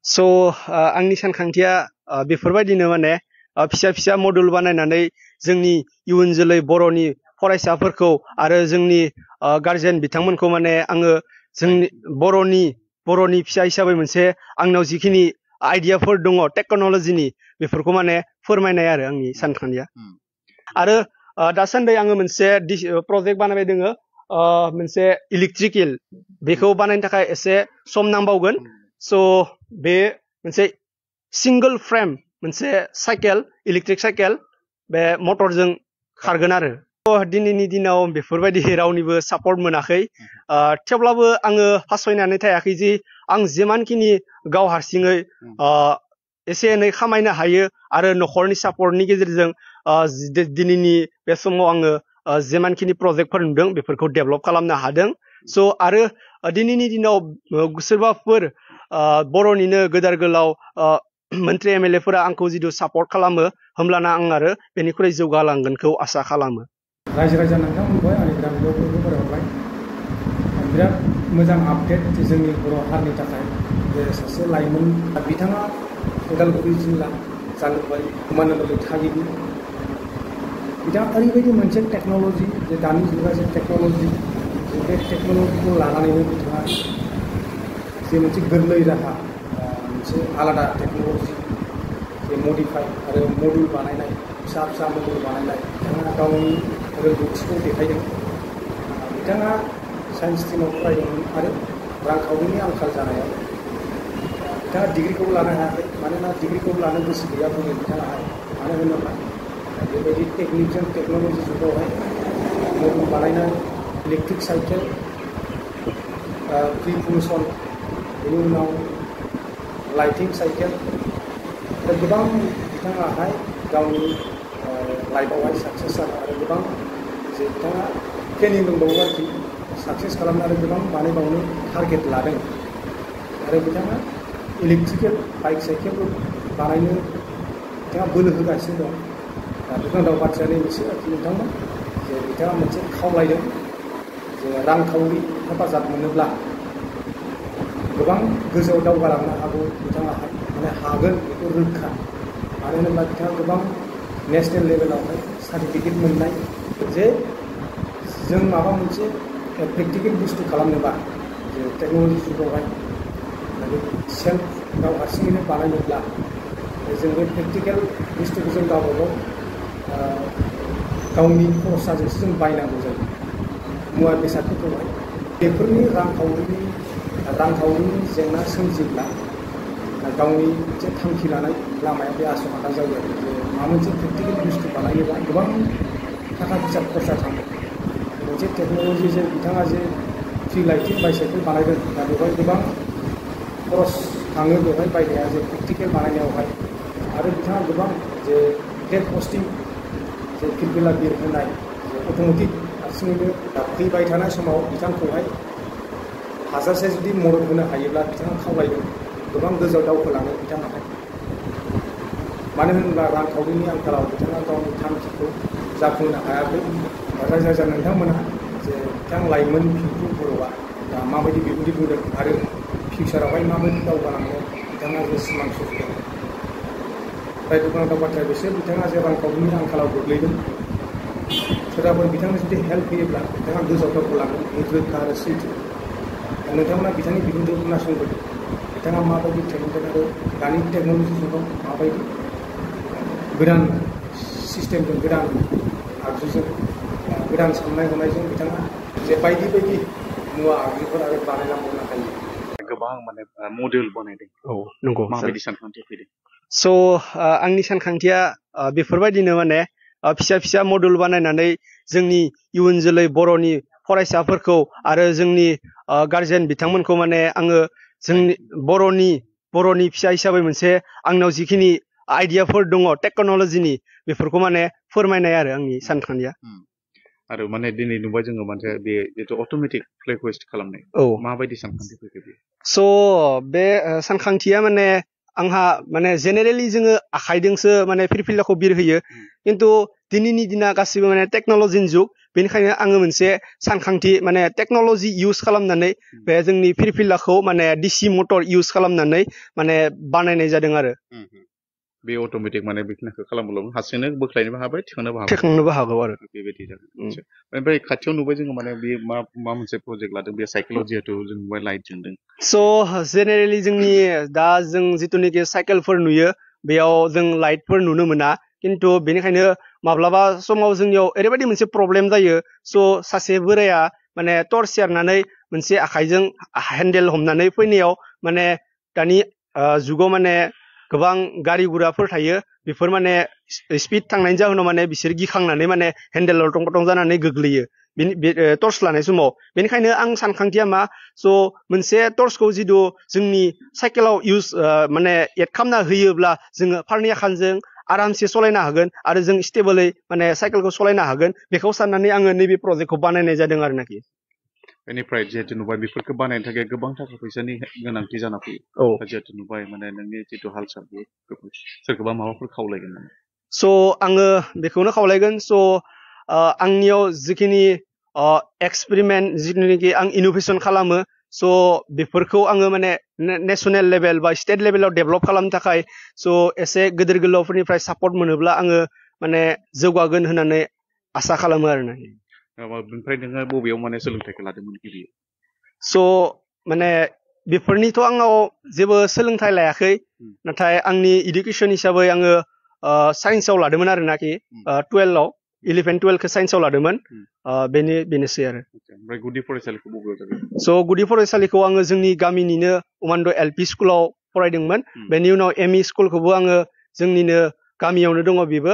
So आंनि सानखांथिया बेफोरबायदिनो माने फिसा फिसा मडुल बानायनानै जोंनि इयुन जोलै बर'नि फरायसाफोरखौ आरो जोंनि गार्जेन बिथांमोनखौ माने आङो जोंनि बर'नि फिसा हिसाबै मोनसे आंनाव जिखिनि आइडियाफोर दङ टेक्न'लजिनि बेफोरखौ माने फोरमायनाय आरो आंनि सानखांथिया आरो दासान्दि आङो मोनसे प्रजेक्ट बानायबाय दोङो मोनसे इलेक्ट्रिकेल बेखौ बानायनो थाखाय एसे सम नांबावगोन स' बे मोनसे सिंगल फ्रेम मोनसे साइकेल इलेक्ट्रिक साइकेल बे मटरजों खारगोन आरो दिनैनि दिनाव बेफोरबायदि रावनिबो सापर्ट मोनाखै थेवब्लाबो आङो फासयनानै थायाखै जि आं जिमानखिनि गाव हारसिङै एसे एनै खामायनो हायो आरो न'खरनि सापर्टनि गेजेरजों दिनैनि बे समाव आङो जिमानखिनि प्रजेक्टफोर नुदों बेफोरखौ डेभेलप खालामनो हादों स' आरो दिनैनि दिनाव सोरबाफोर बर'निनो गोदार गोलाव मन्त्रि एमएलए फोरा आंखौ जिथु सापर्ट खालामो होमब्लाना आं आरो बेनिख्रुइ जौगालांगोनखौ आसा खालामो रायजो राजा नोंथांमोनखौहाय आंनि बिराद भिडिअफोरखौ फरायहरबाय बिराद मोजां आपडेट जोंनि बर' हारिनि थाखाय जे सासे लाइमोन बिथाङा उदालगुरि जिल्ला जालुकबारि उमानन्दनि थागिबि बिथाङा ओरैबायदि मोनसे टेक्न'लजि जे दानि जुगा जे टेक्न'लजि बे टेक्न'लजिखौ लानानैनो बिथाङा जे मोनसे गोरलै राहा मोनसे आलादा टेक्न'लजि जे मडिफाइ आरो मडुल बानायनाय फिसा फिसा मडुल बानायनाय बिथाङा गावनि रोंगौथिखौ देखायदों बिथाङा साइन्स स्ट्रिमाव फरायदोंमोन आरो रांखावरिनि आंखाल जानायाव बिथाङा डिग्रिखौ लानो हायाखै मानोना डिग्रिखौ लानो गोसो गैया बुङो बिथाङाहाय मानो होनोब्ला बेबायदि टेकनिकजों टेक्न'लजि जुगावहाय मडुल बानायनाय इलेक्ट्रिक साइकेल प्रिपलसन बेनि उनाव लाइटिं साइकेल आरो गोबां बिथाङाहाय गावनि लाइफआवहाय साक्सेस जानो आरो गोबां जे बिथाङा प्लेनिं दंबावो आरोखि साक्सेस खालामनो आरो गोबां बानायबावनो टारगेट लादों आरो बिथाङा इलेक्ट्रिकेल बाइक साइकेलबो बानायनो बिथाङा बोलो होगासिनो दं दा दुखुनांथाव बाथ्राया नैबेसो आरोखि नोंथांमोन जे बिथाङा मोनसे खावलायदों जे रांखावरि हेफाजाब मोनोब्ला गोबां गोजौआव दावगालांनो हागौ बिथाङाहाय माने हागोन बेखौ रोखा मानो होनोब्ला बिथाङा गोबां नेसनेल लेभेलावहाय सार्टिफिकेट मोननाय जे जों माबा मोनसे प्रेक्टिकेल बुस्थु खालामनोबा जे टेक्न'लजि जुगावहाय सेल्फ गाव हारसिङैनो बानायनोब्ला जों बे प्रेक्टिकेल बुस्थुखौ जों गावबागाव गावनि खरसाजोंसो जों बायनांगौ जायो मुवा बेसादफोरखौहाय बेफोरनि रांखावरिनि जेंना सोमजिब्ला गावनि मोनसे थांखि लानाय लामाया बे आस'खान्दा जायो आरो जे माबा मोनसे प्रेक्टिकेल बुस्थु बानायोबा गोबां थाखा फैसा खरसा थाङो मोनसे टेक्न'लजिजों बिथाङा जे फ्रि लाइटिं बाइसाइकेल बानायदों दा बेवहाय गोबां खरस थाङो बेवहाय बायनाया जे प्रेक्टिकेल बानायनायावहाय आरो बिथाङा गोबां जे फ्लेग हस्टिं जे फिरफिला बिरहोनाय जे अट'मेटिक हारसिङैनो फैबाय थानाय समाव बिथांखौहाय हाजासे जुदि मदद होनो हायोब्ला बिथाङा खावलायदों गोबां गोजौआव दावखोलाङो बिथाङाहाय मानो होनोब्ला रांखावरिनि आंखालाव बिथाङा गावनि थांखिखौ जाफुंनो हायाखै रायजो राजा नोंथांमोना जे बिथां लाइमोन फिलफु बर'आ दा माबायदि बिबुंथि बुंदों आरो फिउचारावहाय माबायदि दावगालांनो बिथाङा जे सिमां सुजुदों फ्राय दुखुनांथाव बाथ्राया बिसोर बिथाङा जे रांखावरिनि आंखालाव गोग्लैदों सोरबाफोर बिथांनो जुदि हेल्प होयोब्ला बिथाङा गोजौआव दावखोलाङो बे रोखा आरो सैथो नोंथांमोना बिथांनि बिबुंथिखौ खोनासंदों बिथाङा माबायदि टेलेन्टेड आरो दानि टेक्न'लजि जुगाव माबायदि गोदान सिस्टेमजों गोदान आगजुजों गोदान साननाय हनायजों बिथाङा जे बायदि बायदि मुवा आगजुफोर आरो बानायलांबावनो हायो गोबां माने मडेल बानायदों औ नंगौ माबायदि सानखांथि फैदों स' आंनि सानखांथिया बेफोरबायदिनो माने फिसा फिसा मडुल बानायनानै जोंनि इयुन जोलै बर'नि फरायसाफोरखौ आरो जोंनि गार्जेन बिथांमोनखौ माने आङो जोंनि बर'नि फिसा हिसाबै मोनसे आंनाव जिखिनि आइडियाफोर दङ टेक्न'लजिनि बेफोरखौ माने फोरमायनाय आरो आंनि सानखांथिया आरो माने दिनै नुबाय जोङो मोनसे बे जिथु अट'मेटिक फ्लेग होस्ट खालामनाय औ माबायदि सानखांथि फैखो बे स' बे सानखांथिया माने आंहा माने जेनेरेलि जोङो आखाइजोंसो माने फिरफिलाखौ बिरहोयो खिन्थु दिनैनि दिना गासिबो माने टेक्न'लजिनि जुग बेनिखायनो आङो मोनसे सानखांथि माने टेक्न'लजि इउज खालामनानै बे जोंनि फिरफिलाखौ माने डिसि मटर इउज खालामनानै माने बानायनाय जादों आरो बे अट'मेटिक माने बेखिनिखौ खालामब्ला हारसिंनो बोख्लायनोबो हाबाय थिखांनोबो हाबाय थिखांनोबो हागौ आरो बेबायदि जागोन ओमफ्राय खाथियाव नुबाय जोङो माने बे मा मोनसे प्रजेक्ट लादों बे साइकेलाव जिहेतु जों नुबाय लाइट जोंदों स' जेनेरेलि जोंनि दा जों जिथुनिखि साइकेलफोर नुयो बेयाव जों लाइटफोर नुनो मोना खिन्थु बेनिखायनो माब्लाबा समाव जोंनियाव ओरैबायदि मोनसे प्रब्लेम जायो स' सासे बोराया माने टर्च सेरनानै मोनसे आखाइजों हेन्डेल हमनानै फैनायाव माने दानि जुगाव माने गोबां गारि गुराफोर थायो बेफोर माने स्पिड थांनायनि जाहोनाव माने बिसोर गिखांनानै माने हेन्डेलाव टं टं जानानै गोग्लैयो बे टर्च लानाय समाव बेनिखायनो आं सानखांथिया मा स' मोनसे टर्चखौ जिथु जोंनि साइकेलाव इउज माने एड खालामना होयोब्ला जोङो फारनै आखाइजों आरामसे सालायनो हागोन आरो जों स्टेबोलै माने साइकेलखौ सालायनो हागोन बेखौ साननानै आङो नैबे प्रजेक्टखौ बानायनाय जादों आरोनाखि बेनिफ्राय जिहेतु नुबाय बेफोरखौ बानायनो थाखाय गोबां थाखा फैसानि गोनांथि जाना फैयो जिहेतु नुबाय माने नोंनि जितु हाल साल सोरखौबा माबाफोर खावलायगोन नामा स' आङो बेखौनो खावलायगोन स' आंनियाव जिखिनि एक्सपेरिमेन्ट जिथुनिखि आं इन'भेसन खालामो स' बेफोरखौ आङो माने नेसनेल लेभेल बा स्टेट लेभेलाव डेभेलप खालामनो थाखाय स' एसे गिदिर गोलावफोरनिफ्राय सापर्ट मोनोब्ला आङो माने जौगागोन होननानै आसा खालामो आरोना ओमफ्राय नोङो बबेयाव माने सोलोंथाइखौ लादोंमोन गिबि स' माने बेफोरनिथ' आंनाव जेबो सोलोंथाइ लायाखै नाथाय आंनि इडुकेसन हिसाबै आङो साइन्सआव लादोंमोन आरोनाखि 12आव 11-12खौ साइन्सआव लादोंमोन बेनोसै आरो ओमफ्राय गुदि फरायसालिखौ बबेयाव जादों स' गुदि फरायसालिखौ आङो जोंनि गामिनिनो उमान्द LP स्कुलाव फरायदोंमोन बेनि उनाव ME स्कुलखौबो आङो जोंनिनो गामियावनो दङ बेबो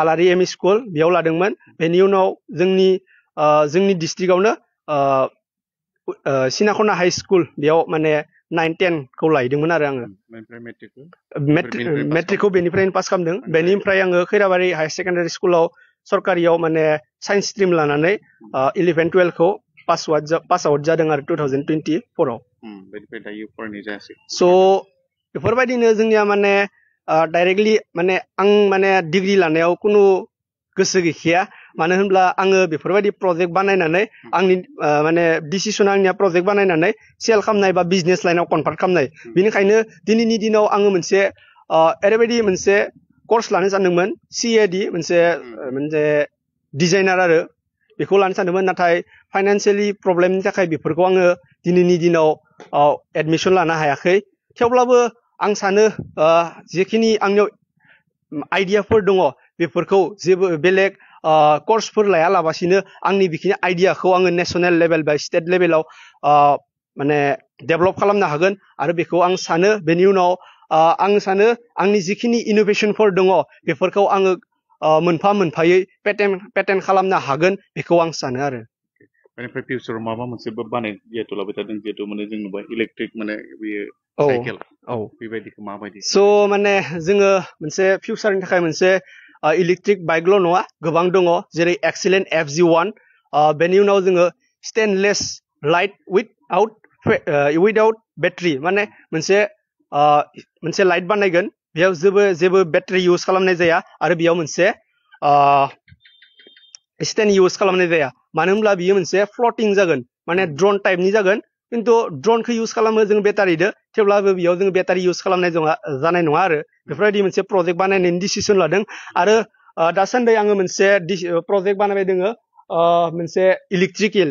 आलारि ME स्कुल बेयाव लादोंमोन बेनि उनाव जोंनि डिस्ट्रिक्टआवनो सिनाखना हाइ स्कुल बेयाव माने 9-10 खौ लायदोंमोन आरो आङो मेट्रिकखौ बेनिफ्रायनो पास खालामदों बेनिफ्राय आङो खैराबारि हायार सेकेन्डारि स्कुलाव सरकारियाव माने साइन्स स्ट्रिम लानानै 11-12 खौ पास आउट जादों आरो 2024आव स' बेफोरबायदिनो जोंनिया माने डाइरेक्टलि माने आं माने डिग्रि लानायाव खुनु गोसो गैखाया मानो होनब्ला आङो बेफोरबायदि प्रजेक्ट बानायनानै आंनि माने डिसिसन आंनिया प्रजेक्ट बानायनानै सेल खालामनाय बा बिजनेस लाइनाव कनभार्ट खालामनाय बेनिखायनो दिनैनि दिनाव आङो मोनसे ओरैबायदि मोनसे कर्स लानो सानदोंमोन CAD मोनसे डिजाइनार आरो बेखौ लानो सानदोंमोन नाथाय फाइनान्सियेलि प्रब्लेमनि थाखाय बेफोरखौ आङो दिनैनि दिनाव एडमिसन लानो हायाखै थेवब्लाबो आं सानो जेखिनि आंनियाव आइडियाफोर दङ बेफोरखौ जेबो बेलेग कर्सफोर लायालाबासिनो आंनि बेखिनि आइडियाखौ आङो नेसनेल लेभेल बा स्टेट लेभेलाव माने डेभेलप खालामनो हागोन आरो बेखौ आं सानो बेनि उनाव आं सानो आंनि जिखिनि इनोभेशनफोर दङ बेफोरखौ आङो मोनफा मोनफायै पेटेन्ट खालामनो हागोन बेखौ आं सानो आरो बेनिफ्राय फिउचाराव माबा मोनसे बानाय जिहेतु लाबाय थादों जिहेतु माने जों नुबाय इलेक्ट्रिक माने बेयो साइकेल बेबायदिखौ माबायदि स' माने जोङो मोनसे फिउचारनि थाखाय मोनसे इलेक्ट्रिक बाइकल' नङा गोबां दङ जेरै एक्सिलेन्ट FG1 बेनि उनाव जोङो स्टेनलेस लाइट उइदाउट बेटारि माने मोनसे लाइट बानायगोन बेयाव जेबो बेटारि इउज खालामनाय जाया आरो बेयाव मोनसे स्टेन्ड इउज खालामनाय जाया मानो होनब्ला बियो मोनसे फ्लटिं जागोन माने ड्रन टाइपनि जागोन खिन्थु ड्रनखौ इउज खालामो जों बेटारिदो थेवब्लाबो बेयाव जों बेटारि इउज खालामनाय जानाय नङा आरो बेफोरबायदि मोनसे प्रजेक्ट बानायनायनि डिसिसन लादों आरो दासान्दि आङो मोनसे प्रजेक्ट बानायबाय दोङो मोनसे इलेक्ट्रिकेल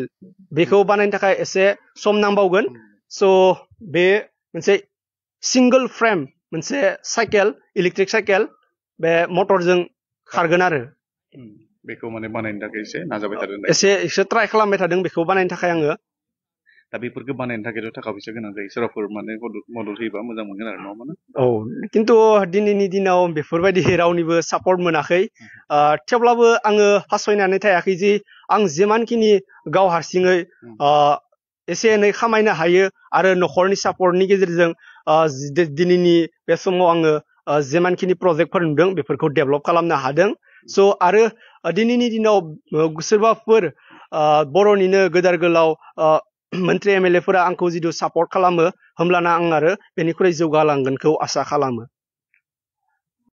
बेखौ बानायनो थाखाय एसे सम नांबावगोन स' बे मोनसे सिंगल फ्रेम मोनसे साइकेल इलेक्ट्रिक साइकेल बे मटरजों खारगोन आरो बेखौ माने बानायनो थाखाय एसे नाजाबाय थादों एसे ट्राइ खालामबाय थादों बेखौ बानायनो थाखाय आङो दा बेफोरखौ बानायनो थाखायथ' थाखा फैसा गोनां जायो सोरबाफोर माने मदद होयोबा मोजां मोनगोन आरो नङा खिन्थु दिनैनि दिनाव बेफोरबायदि रावनिबो सापर्ट मोनाखै थेवब्लाबो आङो फासयनानै थायाखै जि आं जिमानखिनि गाव हारसिङै एसे एनै खामायनो हायो आरो न'खरनि सापर्टनि गेजेरजों दिनैनि बे समाव आङो जिमानखिनि प्रजेक्टफोर नुदों बेफोरखौ डेभेलप खालामनो हादों स' आरो दिनैनि दिनाव सोरबाफोर बर'निनो गेदेर गोलाव मन्त्रि MLA फोरा आंखौ जिथु सापर्ट खालामो होमब्लाना आं आरो बेनिख्रुइ जौगालांगोनखौ आसा खालामो